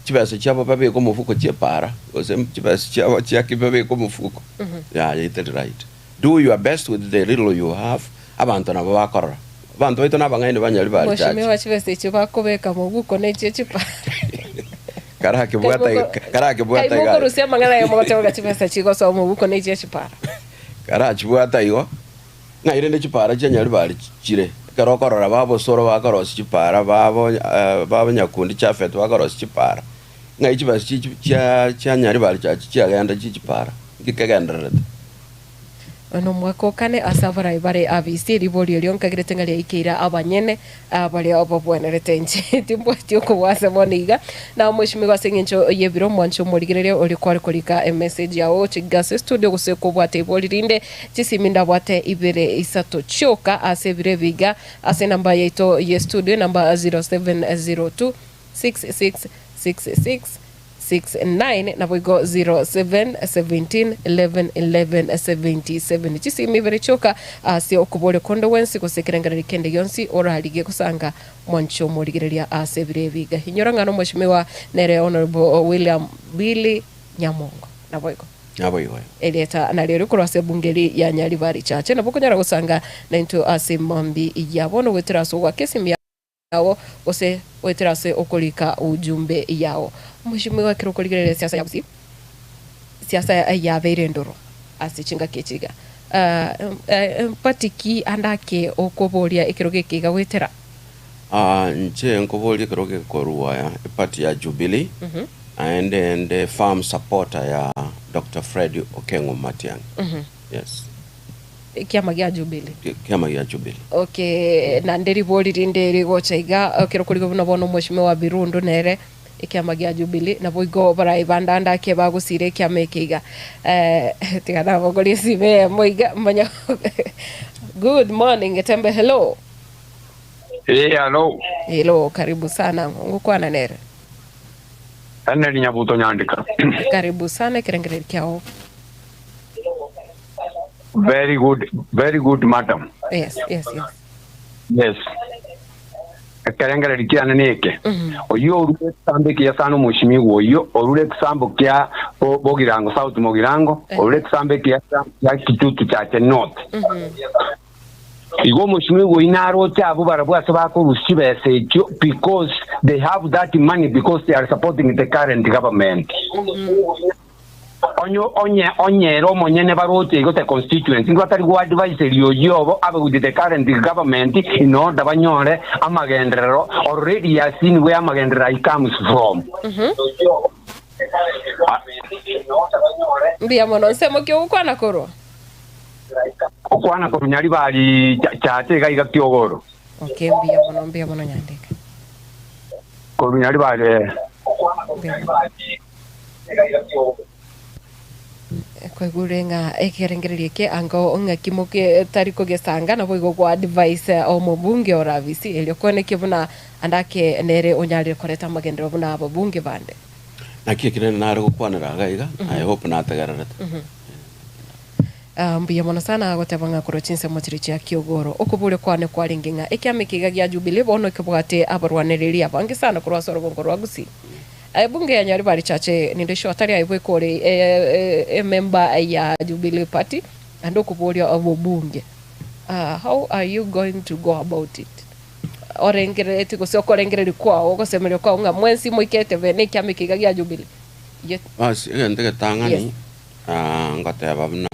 chibesa chiabo babeke omofuko chi'epaara, gose chibesa chiabo chiaki babeke omofuko, yaya etari right. Do your best with the little you have, abanto nabo bakorora. Abanto baito nabang'aini banyari ba richache. Mheshimiwa chibesa echio bakobeka moguko nechie chipara. Karakebwata iga- karakebwata Kai iga. mokorusia amang'ana aye mogoteba ng'a chibesa chigosoa moguko nechie chipara. Karachibwata igo, ng'ai rende chipara chia Nyaribari chire? Ekero okorora babosoro bakorosia chipara, babo babo Nyakundi Japhet bakorosia chipara, ng'ai chibesa chi chia chia Nyaribari chachi chiagenda chie chipara? Nki kegendererete? Oyo nomwaka o kane ase abarai bare abisi, riborio erio nkagerete ng'a riaikeire abanyene baria babwenerete inche timbwati okobua ase bono iga. Na omweshimiwa ase eng'encho y'ebiro omwanche omorigereria oria kware korika emessage yao gochia ase estudio gose kobwate ibori rinde chisimi ndabwate ibere isato chioka ase ebiro ebi iga ase enamba yaito y'estudio enamba 0702 6666 69 naboigo 07 17 11 11 77 chisimi ibere chioka ase okoboria konde gwensi gose ekerengererio kende gionsi orarigie gosanga mwanche omorigereria ase ebiro ebi iga. Inyora ng'a nomweshimiwa nere Honourable William Billy Nyamongo naboigo. Naboigo. Erieta nario rikorwa ase ebunge eri ya Nyaribari Chache nabo okonyara gosanga naintwe ase mambi ya bono goetera ase ogoaka esimi yao gose goetera ase okorika ujumbe yao. Omweshimiwa ekero okorigereria esiasa ya Gusii, siasa yabeire endoro ase chingaki echi iga. Mpati ki ande ake okoboria ekero geke iga goetera? Inche nkoboria ekero gekorwa eparty ya Jubilee, naende inde firm supporter ya Doctor Fred Okengo Matiang'i. Yes. Ekiama gia Jubilee. Ekiama gia Jubilee. Okay, naende ribori rinde rigocha iga, ekero korigwa buna bono omweshimiwa Birundu nere ekiama gia Jubilee, naboigo barai bande ande ake bagosira ekiama eke iga. Tiga nabogorie esime eyemo iga manye. Good morning Getembe hello. Ee, alo. Hello, karibu sana ngokwana nere. Henry Nyabuto Nyandika. Karibu sana ekerengereri kiao. Very good, very good madam. Yes, yes, yes. Yes. Ekerengereri kiane neke. Oyio orure ekisambo ekiya sana omoshimiwa oyio, orure ekisambo kia Bo- Bogirango, South Mogirango, orure ekisambo ekiya sana kia Kitutu Chache North. Igo omoshimiwa oyio naroche abwo barabwo ase bakorusia chibesa echio because they have that money because they are supporting the current government. Onye onye onye ere omonyene baroche igo the constituency nigo atari goadviseria oyio obo abe with the current government in order banyore amagenderero already he has seen where amagenderero aye comes from. Mbuya mono nsemo ki ogokwana korwa? Okwana korwa Nyaribari chache iga iga Kiogoro. Okay, mbuya mono mbuya mono Nyandika. Korwa Nyaribari. Mbuya mono. Kwaigure ng'a ekerengererio eke ango ng'aki moke tari kogesanga naboigo gwa advise omobunge ore abisi erio kwenekia buna ande ake nere onyarire koreta amagenderero buna ababunge bande. Naki ekerende nare gokwanera iga iga, I hope nategererete. Ah, mbuya mono sana agoteba ng'a korwa chinsemo chiria chia Kiogoro. Okoboria kwane kwarenge ng'a ekiama eke iga gia Jubilee bono ekebwate abarwanereri abange sana korwa ase orobongo rwa Gusii. Ebunge ya Nyaribari Chache ninde sure tari aye bweka ore emember ya Jubilee Party naende okoboria obobunge. Ah, how are you going to go about it? Orengerereti gose okorengereria kwao ogosemeria kwao ng'a mwensi moikete bene ekiama eke iga gia Jubilee. Ye. Basi egento egetang'ani Yes. ngoteba buna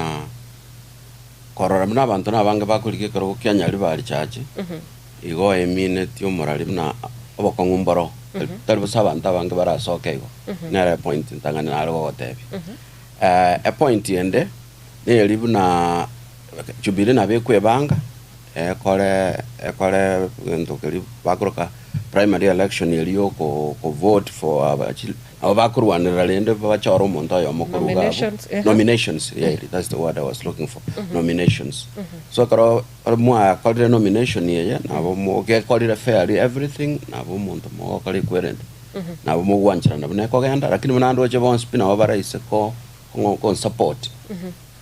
korora buna abanto nabange bakorigia ekerogo kia Nyaribari Church, igo emineti omorari buna obokong'u mboro, tari bosa abanto abange barasoke igo, nere epoint ntang'ani nare gogotebia. Epoint ende, neri buna Jubilee nabo ekwebanga, ekore ekore egento keria bakoroka primary election eria ya oko vote for abachi nabo bakorwanerera rende bachore omonto oyomo korwa iga abwo. Nominations, ehe. Nominations, yeah, that's the word I was looking for, nominations. So ekero mwakorire nomination eye, nabo mogekorire fairly everything, nabo omonto mogokora ekwerende, nabo mogwancherana buna ekogenda, lakini buna ndoche bonsi pi nabo baraise ko konsupport.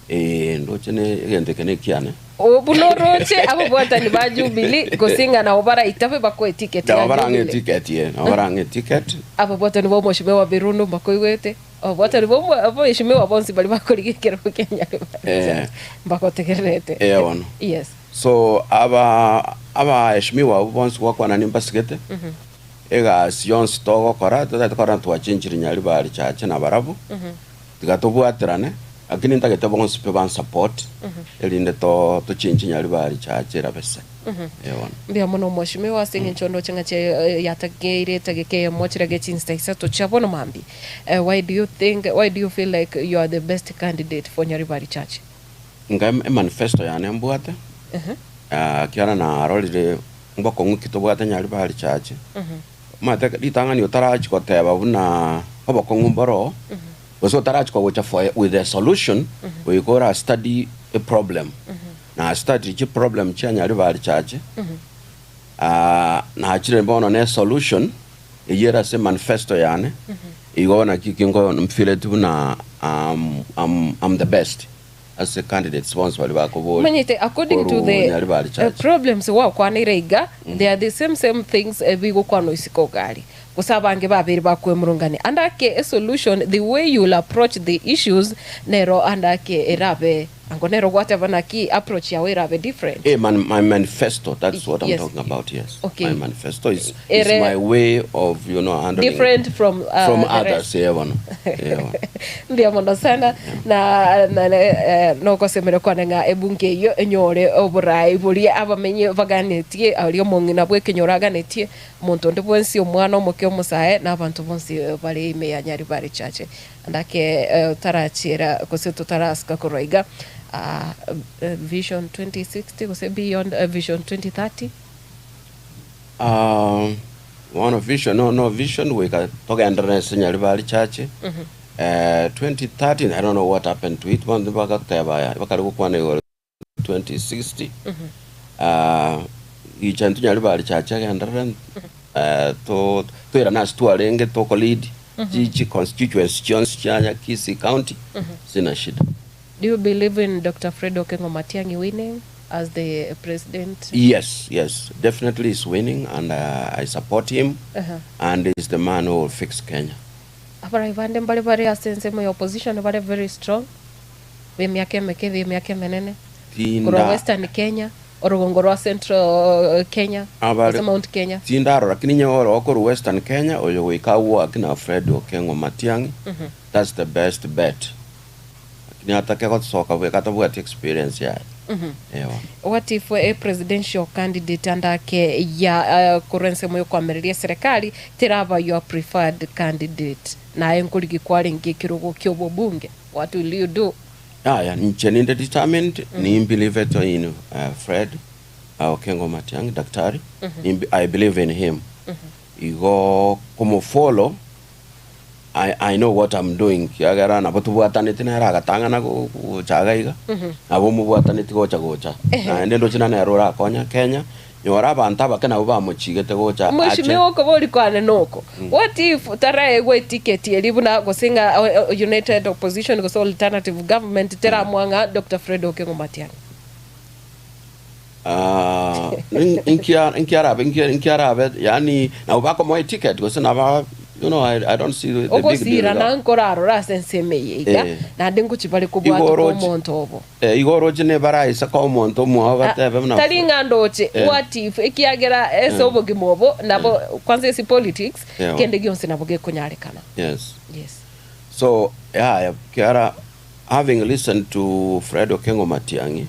Ee, ndoche ne egento eke nekiane. Oo buna oroche ababwatani ba Jubilee gose ng'a nabo baraitabe bakoe ticket ya Nabo barang'e Jubilee. ticket ye, nabo barang'e ticket. Ababwatani ba omweshimiwa Birundu mbakoigwete, ababwatani ba omwe- abaheshimiwa bonsi baria bakorigia ekerogo kia Nyaribari Eh. mbagotegererete. Eh, bono. Yes. So aba abaheshimiwa abwo bonsi gwakwana nimbasigete, egasi yonsi togokora, totagete korora twachenchire Nyaribari chache nabarabwo. Tiga tobwaterane, lakini ntagete bonsi pi bansupport, erinde to tochenche Nyaribari chache erabe se. Ee bono. Mbuya mono omweshimiwa ase eng'encho ndoche ng'a che yatakeire etageka eyemo chirage chinsa isato chia bono mambia. Eh, why do you think, why do you feel like you are the best candidate for Nyaribari Church? Inga emanifesto yane mbwate, ekiagera narorire mbokong'u ki tobwate Nyaribari Church. Omanyete ritang'ani otarachia goteba buna obokong'u mboro, gose otarachia kogocha for with a solution, goika ora study a problem. Na study chiproblem chia Nyaribari Church, nachire bono ne solution, eyio ere ase manifesto yane, igo naki ki nko nfeeleti buna am am am the best ase candidates bonsi baria bakoboria Omanyete according to korwa the Nyaribari Church. problems gwakwanire iga they are the same same things ebigokwanwa isiko gari gose abange babere bakwemurungania ande ake esolution the way you will approach the issues nero ande ake erabe ango nero gwateba naki approach yao erabe different. Eh, man, my manifesto, that's what I'm Yes. talking about, yes. Okay. My manifesto is, is Ere- my way of, you know, handling Different from, from the others, rest. yeah, bono. Yeah, bono. Mbuya mono sana na na eh, nogosemera kwane ng'a ebunge eyio enyore oborai boria abamenyi baganetie aria omong'ina bw'ekenyoro aganetie omonto onde bwensi omwana omoke omosae na abanto bonsi bare ime ya Nyaribari Chache Ndake tarachiera gose totarasuka korwa iga Vision 2060 gose Beyond Vision 2030. Bono vision no no vision goika togenderere ase Nyaribari Church 2030 I don't know what happened to it bono bagoteba bakare gokwana igoro. 2060. Ah, gicha intwe Nyaribari Church egenderere, eh, to toirane ase twarenge toko lead chi chi constituency chionsi chia Kisii County, sina shida. Do you believe in Doctor Fred Okengo Matiang'i winning as the president? Yes, yes, definitely he's winning and uh, I support him and he's the man who will fix Kenya. Abarai bande mbare bare ase ensemo ya opposition bare very strong, b'emiaka emeke, b'emiaka emenene, korwa Tinda Western Kenya, orogongo rwa Central Kenya, abare gose Mount Kenya. tindarora lakini inye oro okorwa Western Kenya oyo goika awake na Fred Okengo Matiang'i that's the best bet lakini atake gosoka bweka atabwati experience yaye ewa What if a presidential candidate andake ya korwa ensemo yokoamereria eserekari teraba your preferred candidate naye nkorigi kwarenge ekerogo kia obobunge what will you do? Aya inche ninde determined nimbelieve in Fred Okengo Matiang'i daktari I believe in him igo komofollow I know what I'm doing kiagera nabo tobwataneti nere agatang'ana gocha iga iga nabo omobwataneti gocha gocha naende ndoche na nere orakonya Kenya nyora abanto abake nabo bamochigete gocha ache Mheshimiwa okobori kwane noko what if taraegwa eticket eri buna gose ng'a united opposition gose alternative government teramwa ng'a Doctor Fred Okengo Matiang'i? Ah, inki arabe inki arabe yani nabo bakomoa eticket gose naba you know I don't see the big deal Ogosira iga. na nkorarora ase ensemo eye iga naende ngochi bare kobwata Igoro kwa omonto obo. Eh, igoro oche nebaraisa kwa omonto omwao batebe buna Tari ng'a ndoche what if ekiagera ase obogima obo nabo kwanza ase politics kende gionsi nabo gekonyarekana. Yes. Yes. So yeah, kiara having listened to Fred Okengo Matiang'i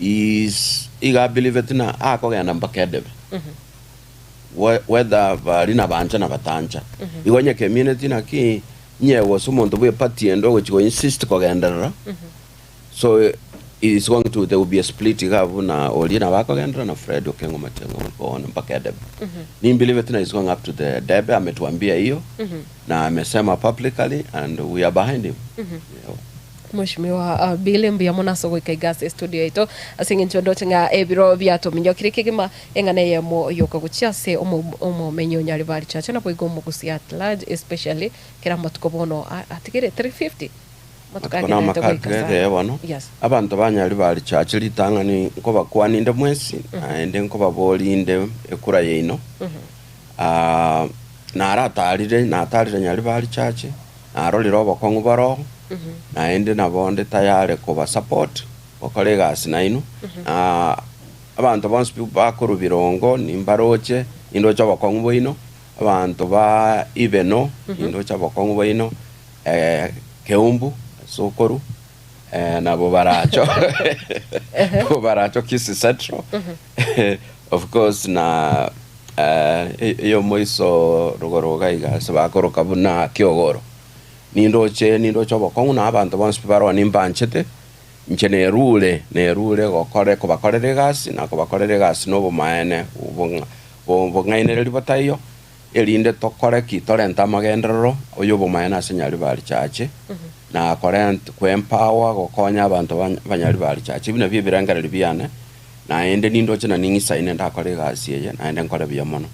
is iga believe it na akogenda mpaka edebe whether bari na bancha na batancha igo nye community naki nye gose omonto bwe party ende ogochi go insist kogenderera so is going to there will be a split iga buna ori na bakogenderera na Fred Okengo Matiang'i will go on mpaka edebe. Ni believe it na is going up to the debe ametuambia hiyo na amesema publicly and we are behind him, yeah. Mheshimiwa Bill mbuya mono ase ogoika iga ase estudio yaito ase eng'encho ndoche ng'a ebiro biatominyokire kegima eng'ana eyemo yoka gochia ase omomenyi o Nyaribari Chache naboigo omogusi at large especially kera amatuko bono atigere 350 amatuko Matuko agenderete goika namakatire sana. ee bono. Abanto ba Nyaribari Chache ritang'ani nkobakwaninde mwensi naende nkobaborinde ekura yaino. Ah, naratarire natarire Nyaribari Chache narorire obokong'u boroho naende nabo nde tayari koba support gokora egasi naino. Ah, abanto bonsi pi bakorwa birongo nimbaroche nindoche obokong'u bwaino abanto ba ibeno nindoche obokong'u bwaino keumbu sokoru nabo baracho nabo baracho Kisii Central of course na iyo moiso rogoro iga ase bakoroka buna kiogoro nindoche nindoche obokong'u na abanto bonsi pi baroo nimbanchete inche nerure nerure gokore kobakorera egasi na kobakorera egasi na obomaene bong'ainereria botaiyo erinde tokore ki torente amagenderero oyo obomaene ase Nyaribari Chache na korent kwempower gokonya abanto ba Nyaribari Chache buna bia ebirengereri biane naende nindoche na ning'isaine ndakora egasi eye naende nkore buya mono.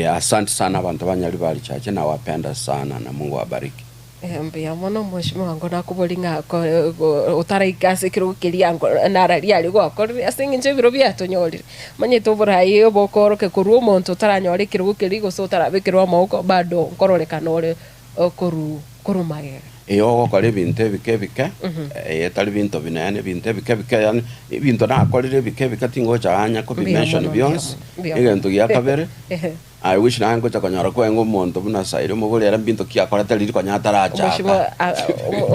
Asante sana abanto ba Nyaribari Chache nawapenda sana na Mungu awabariki. Mbuya mono mheshimiwa ngo nakobori ng'a otaraika ase ekerogo keria nararia aria gwakorire ase eng'encho ebiro biatonyorire manyete oborai obokoroke korwa omonto otaranyora ekerogo keria gose otarabekerwa amagoko bado nkororekana ore koru koru magega. Iyo ogokora ebinto ebike ebike etari binto binene ebinto ebike ebike yani ebinto nakorire ebike ebike tingocha anya kobimention Mbuya mono, bionsi. Mbuya mono. Egento gia kabere I wish naye ngocha konyora kwenga omonto buna Sairi omobori ere mbinto ki akorete riri konya atarachaka.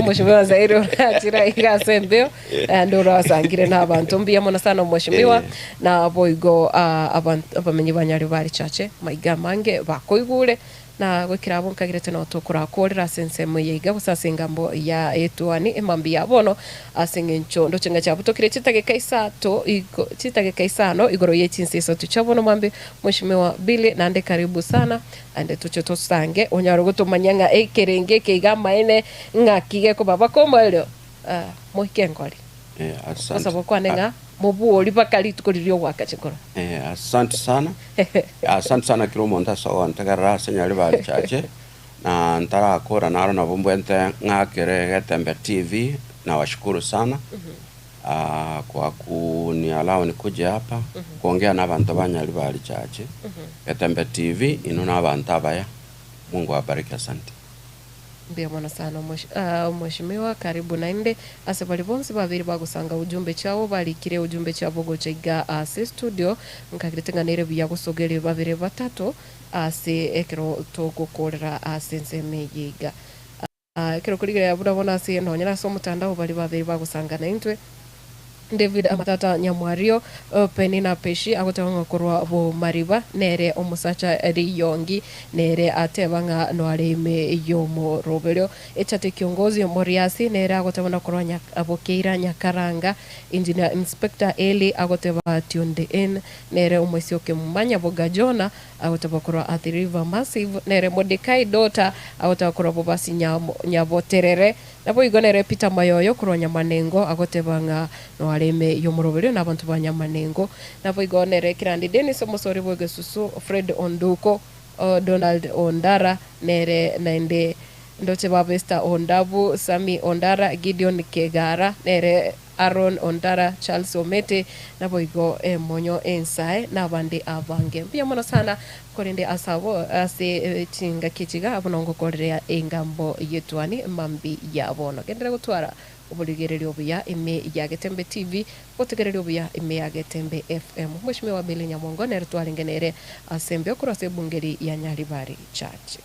Mheshimiwa Zaire orachira iga ase embeo and orasangire na abanto mbuya mono sana mheshimiwa na boigo abamenyi ba Nyaribari Chache maiga mange bakoigure na gwikira abo nkagirete no tokurakorera ase ensemo eye iga gose ase engambo ya etuani emambi ya bono ase eng'encho ndoche ng'a chabutokire chitageka isato igo chitageka isano igoro ye chinsa isato chia bono mambi mheshimiwa Billy nande karibu sana ande tuche tosange onyare gotomanya ng'a ekerenge eke iga amaene ng'aki gekoba bakomoerio moike nkori. Eh, asante. Gosaba kwane ng'a mobuori mpaka rituko riria ogoaka chikura. Eh, asante sana. Asante sana kira omonto ase ogontegerera ase Nyaribari Church, na ntarakora naro nabo mbwente ng'akere Getembe TV, nawashukuru sana ah, kwa kuniallow nikuje hapa kuongea na abanto ba Nyaribari Church. Getembe TV inwe na abanto abaya. Mungu awabariki, asante. Mbuya mono sana omweshimiwa, karibu naende ase baria bonsi babere bagosanga ujumbe chiabo barikire ujumbe chiabo gocha iga ase studio nkagerete ng'a nere buya gosogeria babere batato ase ekero togokorera ase ensemo eye iga. Ekero korigereria buna bono ase nonya nase omotandao baria babere bagosanga naintwe. David Amatata Nyamwario, Penina Peshi agoteba ng'a korwa Bomariba nere omosacha Riyongi nere ateba ng'a noare ime y'omoroberio. Echate Kiongozi Moriasi nere agoteba na korwa Bokeira Nyakaranga. Engineer Inspector Eli agoteba tuned in nere omoisioke Manyaboga Jonah agoteba korwa Athi River Massive nere Mordekai Daughter agoteba korwa Bobasi Nyaboterere. Naboigo nere Peter Mayoyo korwa Nyamanengo agoteba ng'a noare ime y'omoroberio nabanto ba Nyamanengo. Naboigo nere Kirandi Dennis omosori bw'egesusu, Fred Onduko, Donald Ondara nere naende ndoche baba Esther Ondabu, Sammy Ondara, Gideon Kegara nere Aaron Ondara, Charles Omete, naboigo emonyo ensae, nabande abange. Mbuya mono sana, korende ase abo ase chingaki echi iga abwo nongokorerea engambo y'etuani mambi ya bono. Genderera gotwara oborigereria obuya ime ya Getembe TV, obotegereria obuya ime ya Getembe FM. Mweshimiwa Billy Nyamongo nere twarenge nere ase embeo korwa ase ebungeri ya Nyaribari Church.